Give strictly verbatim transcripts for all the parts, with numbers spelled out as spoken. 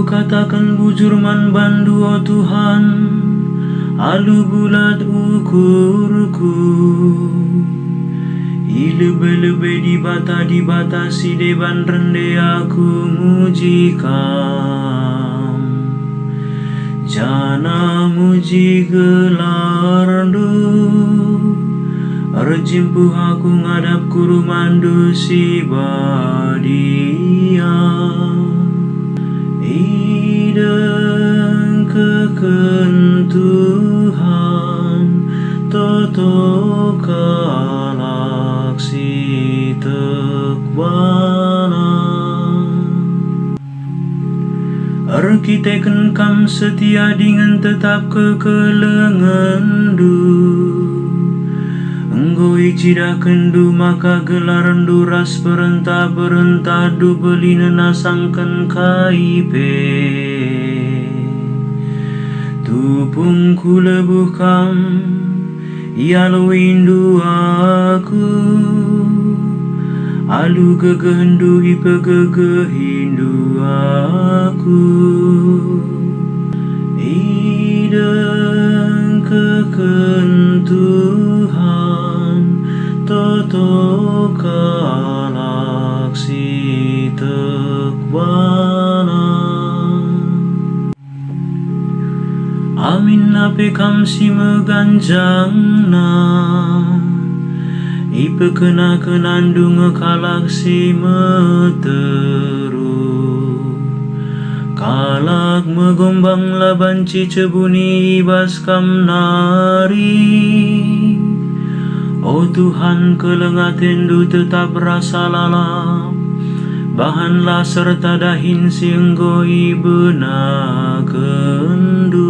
Kataken bujur man bandu, o Tuhan, alu bulat ukurku. I lebe-lebe Dibata-Dibata si deban rende aku muji Kam, janah muji gelarNdu. Erjimpuh aku ngadap ku rumahndu si badia. Idengkeken Tuhan toto kalak si tek bana. Erkiteken Kam setia dingen tetap kekelengenNdu, enggo icidahkenNdu maka gelarNdu ras perentah-perentahNdu belinen asangken kai pe. Tupung ku lebuh Kam, ialoiNdu aku, alu gegehndu ipegegehiNdu aku. Idengkeken Tuhan toto kalak si tek bana. Aminna pe Kam si meganjangna, ipekena-kenandu nge kalak si meteruk. Kalak megombang la banci cebuni i bas Kam nari. O Tuhan, keleng atendu tetap rasa lalap. Bahanlah serta dahin si enggo ibenakenndu.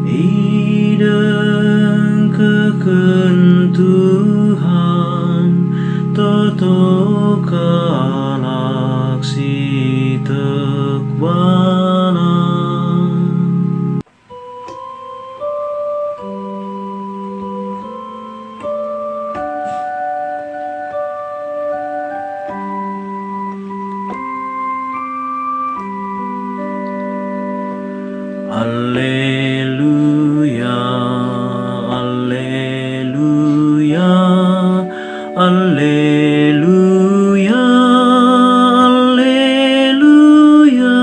Idengkeken Tuhan toto kalak si tek bana. Alleluia, alleluia, alleluia, alleluia.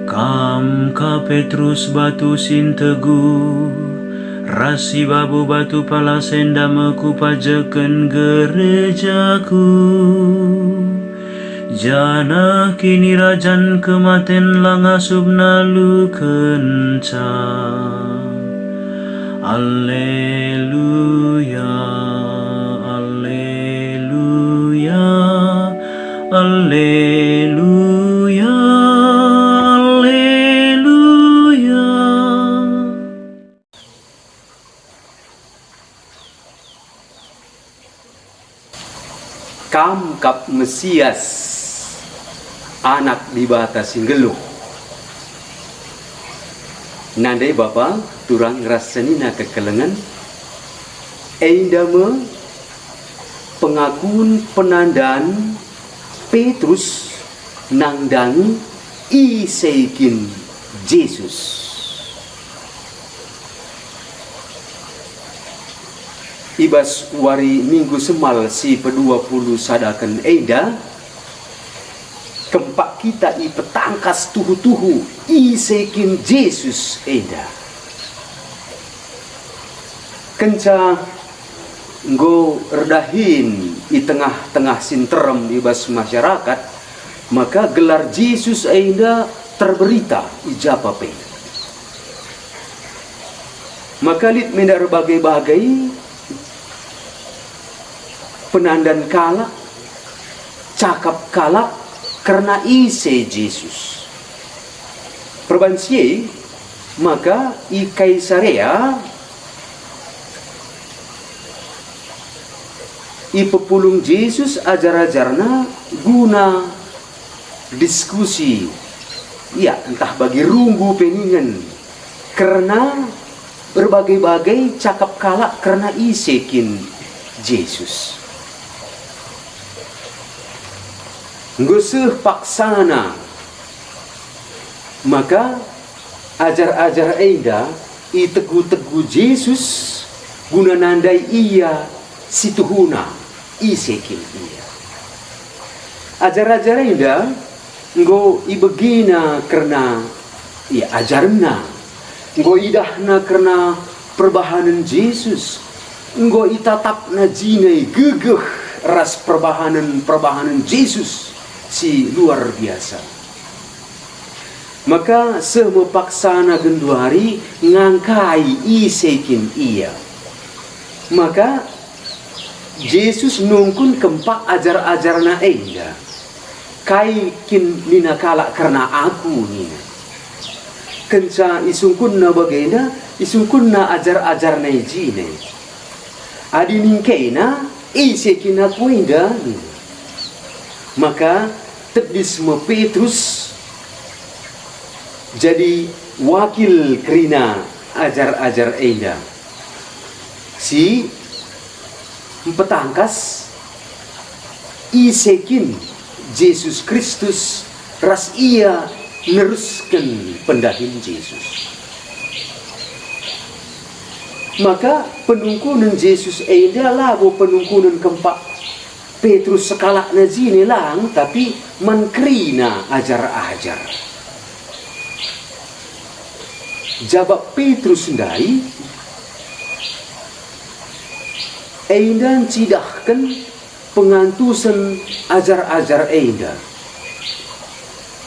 Kam ka Petrus batu si nteguh, ras si babo batu palas enda me kupajekken gerejaku. Janah kinirajan kematen la ngasup nalukenca. Alleluia, alleluia, alleluia, alleluia. Kam kap Mesias, Anak Dibata si nggeluh. Nande bapa, turang ras senina kekelengen, enda me pengakun penandan Petrus nandangi ise kin Jesus. I bas wari Minggu Semal si pedua puluh sadaken enda, kempak kita ipetangkas tuhu-tuhu ise kin Jesus enda. Kenca enggo erdahin i tengah-tengah si nterem i bas masyarakat, maka gelar Jesus enda terberita i japa pe. Maka lit me enda erbagai-bagai penandan kalak, cakap kalak kerna ise Jesus. Perbanci e, maka i Kaisarea ipepulung Jesus ajar-ajarNa guna diskusi, ya, ntah bagi runggu pe ningen kerna erbagai-bagai cakap kalak kerna ise kin Jesus. Enggo seh paksana, maka ajar-ajar enda itegu-tegu Jesus guna nandai Ia si tuhuna, ise kin Ia. Ajar-ajar enda enggo ibegina kerna iajarna, enggo idahna kerna perbahanen Jesus, enggo itatapna jine gegeh ras perbahanen-perbahanen Jesus si luar biasa. Maka seh me paksana genduari ngangkai ise kin Ia. Maka Jesus nungkun kempak ajar-ajarNa enda. "Kai kin nina kalak kerna Aku?" nina. Kenca isungkunna bagenda, isungkunna ajar-ajarNa i jine. Adi ningkena, "Ise kin Aku enda?" nina. Maka tedis me Petrus jadi wakil kerina ajar-ajar enda. Si mpetangkas ise kin Jesus Kristus ras ia nerusken pendahin Jesus. Maka penungkunen Jesus enda labo penungkunen kempak Petrus sekalakna jine lang, tapi man kerina ajar-ajar. Jabap Petrus ndai enda ncidahken pengantusen ajar-ajar enda,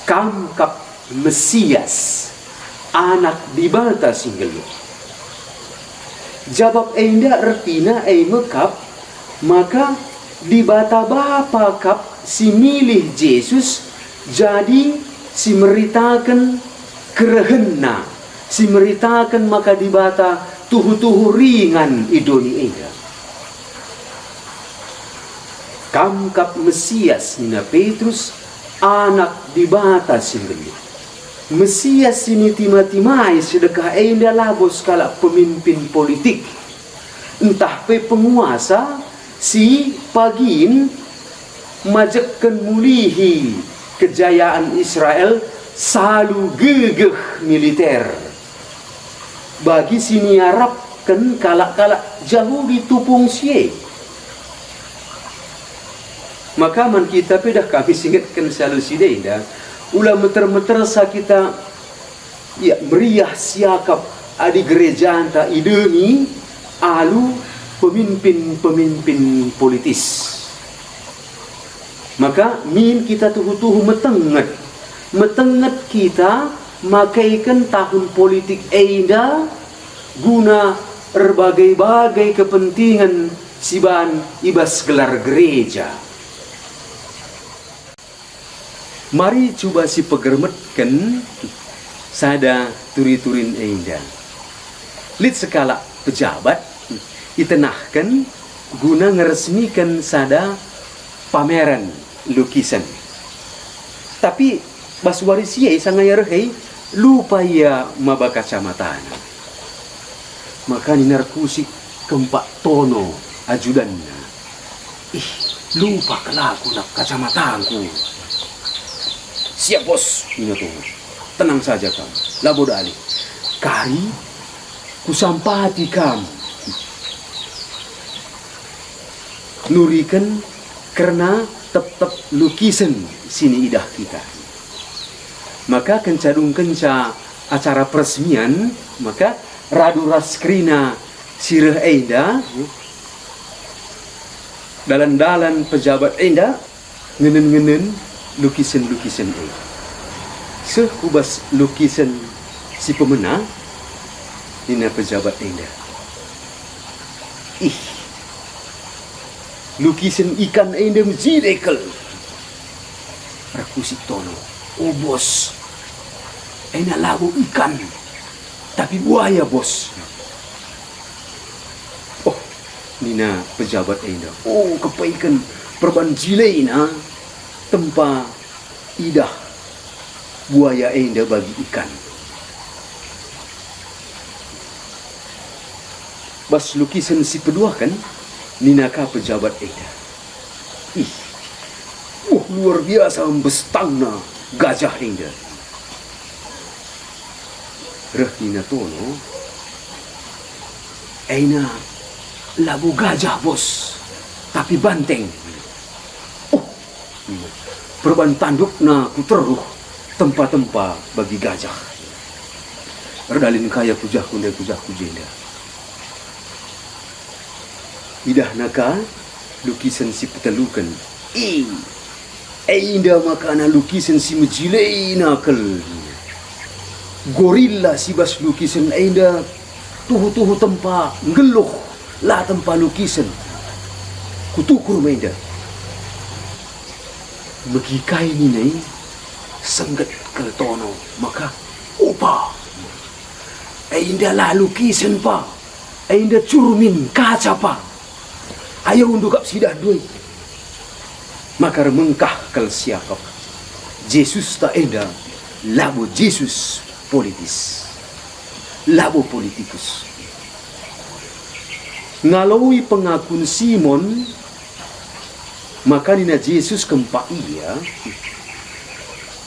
"Kam kap Mesias, Anak Dibata si nggeluh." Jabap enda ertina e me kap maka Dibata Bapa kap si milih Jesus jadi si meritaken kerehenNa, si meritaken maka Dibata tuhu-tuhu ringan i doni enda. "Kam kap Mesias," nina Petrus, "Anak Dibata si nggeluh." Mesias si nitima-timai sedekah enda labo sekalak pemimpin politik, ntah pe penguasa si pagin majekken mulihi kejayaan Israel salu gegeh militer. Bagi si niarapken kalak-kalak Jahudi tupung si e. Maka man kita pe dah kami singetken si alu si enda, ula meter-metersa kita, ya, meriah siakap adi gerejanta idemi alu pemimpin-pemimpin politis. Maka min kita tuhu-tuhu metenget. Metenget kita makaiken tahun politik enda guna erbagai-bagai kepentingan si ban i bas gelar gereja. Mari cuba sipegermetken sada turi-turin enda. Lit sekalak pejabat itenahken guna ngeresmiken sada pameren lukisen. Tapi bas wari si e sanga ia reh e, lupa ia maba kacamatana. Maka nina erkusik kempak Tono, ajudanna, "Ih, lupa kal aku nap kacamatangku." "Siap, Bos," nina Tono. "Tenang saja kam, labo dalih. Kari kusampati kam nuriken kerna tep-tep lukisen si niidah kita." Maka kenca dungkenca acara peresmian, maka radu ras kerina si reh enda, dalan-dalan pejabat enda ngenen-ngenen lukisen-lukisen e. Seh ku bas lukisen si pemena, nina pejabat enda, "Ih, lukisen ikan enda mejile kal." Erkusik Tono, "O, Bos, ena labo ikan, tapi buaya, Bos." "Oh," nina pejabat enda, "oh, kepaiken perban jilena tempa idah buaya enda bagi ikan." Bas lukisen si peduaken, nina ka pejabat enda, "Ih, Uh, luar biasa mbestangna gajah enda. Reh nina Tono, "Ena labo gajah, Bos, tapi banteng." Uh, perban tandukna ku teruh tempa-tempa bagi gajah. Erdalin kaya kujahku ndai kujahku jenda. Idahna ka lukisen si peteluken. I, enda makana lukisen si mejilena kal. Gorilla si bas lukisen enda tuhu-tuhu tempa nggeluh, la tempa lukisen. Kutukur me enda. Megi kai nina i, sengget kal Tono maka, "Opa, enda la lukisen pa, enda curmin kaca pa. Ayo undu kap sidah ndue." Maka ermengkah kal siakap. Jesusta enda labo Jesus politis, labo politikus. Ngaloi pengakun Simon, maka nina Jesus kempak ia,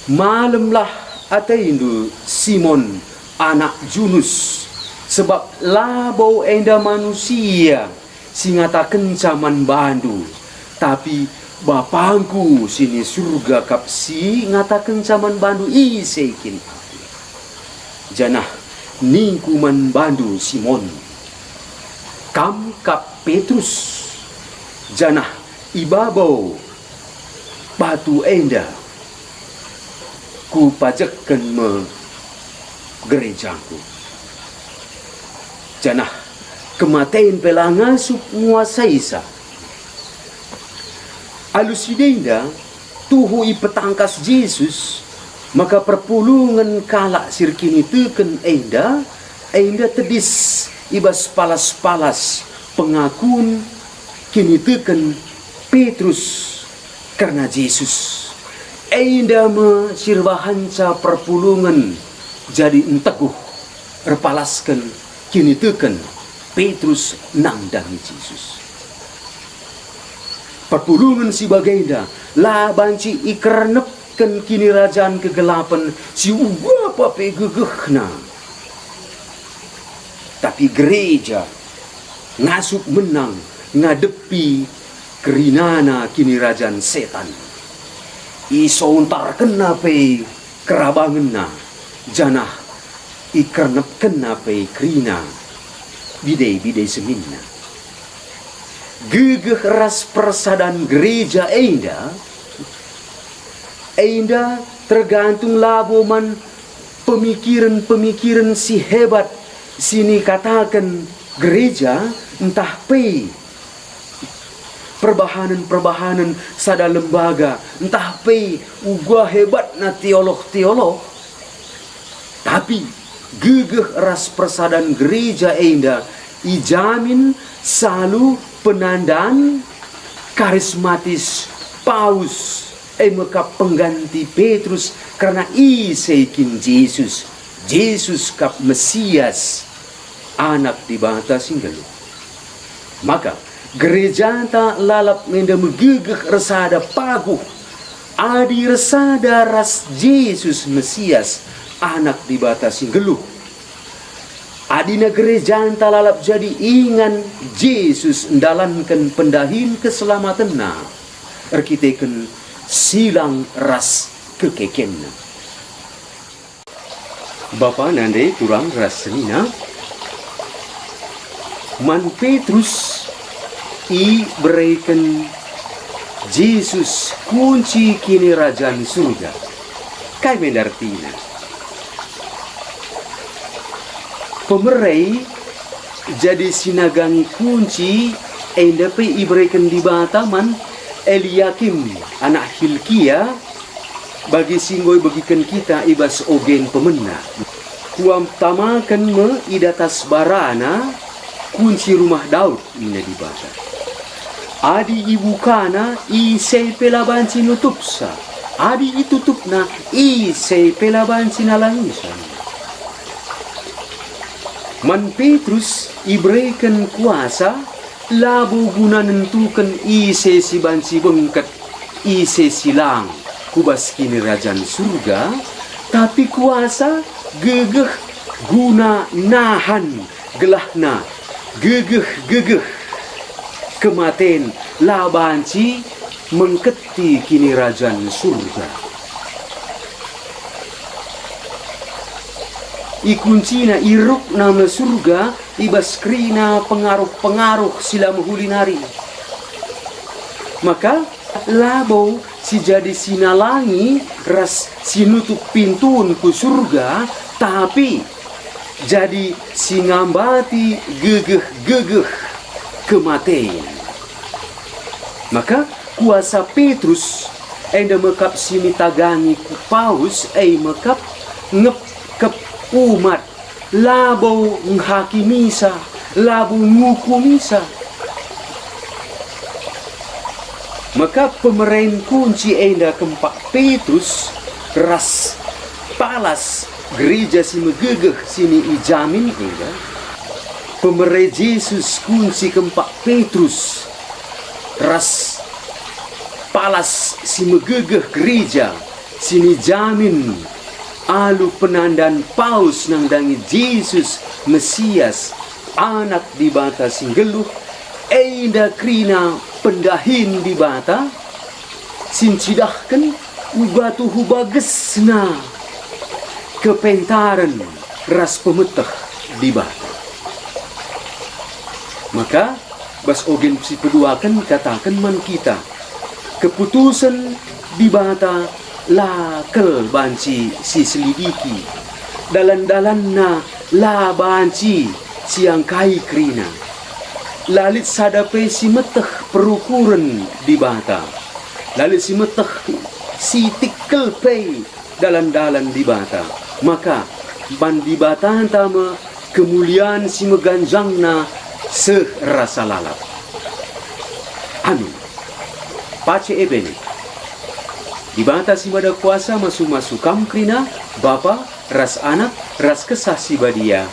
"Malemlah atendu, Simon, anak Junus, sebab labo enda manusia si ngatakenca man bandu, tapi BapangKu si ni Surga kap si ngatakenca man bandu ise kin Aku. Janah ningKu man bandu, Simon, kam kap Petrus, janah i babo batu enda Kupajekken me gerejaKu, janah kematen pe la ngasup nguasaisa." Alu si enda tuhu ipetangkas Jesus maka perpulungen kalak si erkiniteken enda, enda tedis i bas palas-palas pengakun kiniteken Petrus kerna Jesus. Enda me si erbahanca perpulungen jadi nteguh erpalasken kiniteken Petrus nandangi Jesus. Perpulungen si bagenda la banci ikernepken kinirajan kegelapen si uga pe gegehna. Tapi gereja ngasup menang ngadepi kerinana kinirajan setan. Isontarkenna pe kerabangenna, janah ikernepkenna pe kerina bide-bide seminna. Gegeh ras persadan gereja enda, enda tergantung labo man pemikiren-pemikiren si hebat si nikataken gereja ntah pe perbahanen-perbahanen sada lembaga ntah pe uga hebatna teolog-teolog. Tapi gegeh ras persadan gereja enda ijamin salu penandan karismatis paus, e me kap pengganti Petrus, kerna ise kin Jesus. Jesus kap Mesias, Anak Dibata si nggeluh. Maka, gerejanta lalap enda megegeh ersada paguh adi ersada ras Jesus Mesias, Anak Dibata si nggeluh. Adina gerejanta lalap jadi ingan Jesus ndalanken pendahin keselamatenna erkiteken silang ras kekekenna. Bapa nande turang ras senina, man Petrus ibereken Jesus kunci Kinirajan Surga. Kai me ndartina? Pemere jadi si nagangi kunci enda pe ibereken Dibata man Eliakim anak Hilkia, bagi si enggo ibegiken kita i bas ogen pemena. Kuamtamaken me i datas barana kunci rumah Daud, nina Dibata. Adi ibukana, ise pe la banci nutupsa. Adi itutupna, ise pe la banci nalangisa. Man Petrus ibereken kuasa, labo guna nentuken ise si banci bengket, ise si lang ku bas Kinirajan Surga, tapi kuasa, gegeh, guna nahan gelahna gegeh-gegeh kematen la banci mengketi Kinirajan Surga. Ikuncina, irukna me Surga i bas kerina pengaruh-pengaruh si la mehuli nari. Maka labo si jadi si nalangi ras si nutup pintun ku Surga, tapi jadi si ngambati gegeh-gegeh kematen. Maka kuasa Petrus enda mekap si nitagangi ku Paus, e mekap ngepkep umat, labo ngehakimisa, labo ngukumisa. Maka pemeren kunci enda kempak Petrus ras palas gereja si megegeh si nijamin enda. Pemere Jesus kunci kempak Petrus ras palas si megegeh gereja si nijamin alu penandan Paus nandangi Jesus Mesias, Anak Dibata si nggeluh, enda kerina pendahin Dibata si ncidahken uga tuhu bagesna kepentaren ras pemeteh Dibata. Maka, bas ogen si peduaken kataken man kita, keputusen Dibata la kal banci siselidiki, dalan-dalanNa la banci siangkai kerina. La lit sada pe si meteh perukuren Dibata, la lit si meteh si tikkel pe dalan-dalan Dibata. Maka man Dibatanta me kemulian si meganjangna seh rasa lalap. Amin. Pace e bene. Dibata si Mada Kuasa masu-masu kam kerina, Bapa, ras Anak, ras Kesah Si Badia.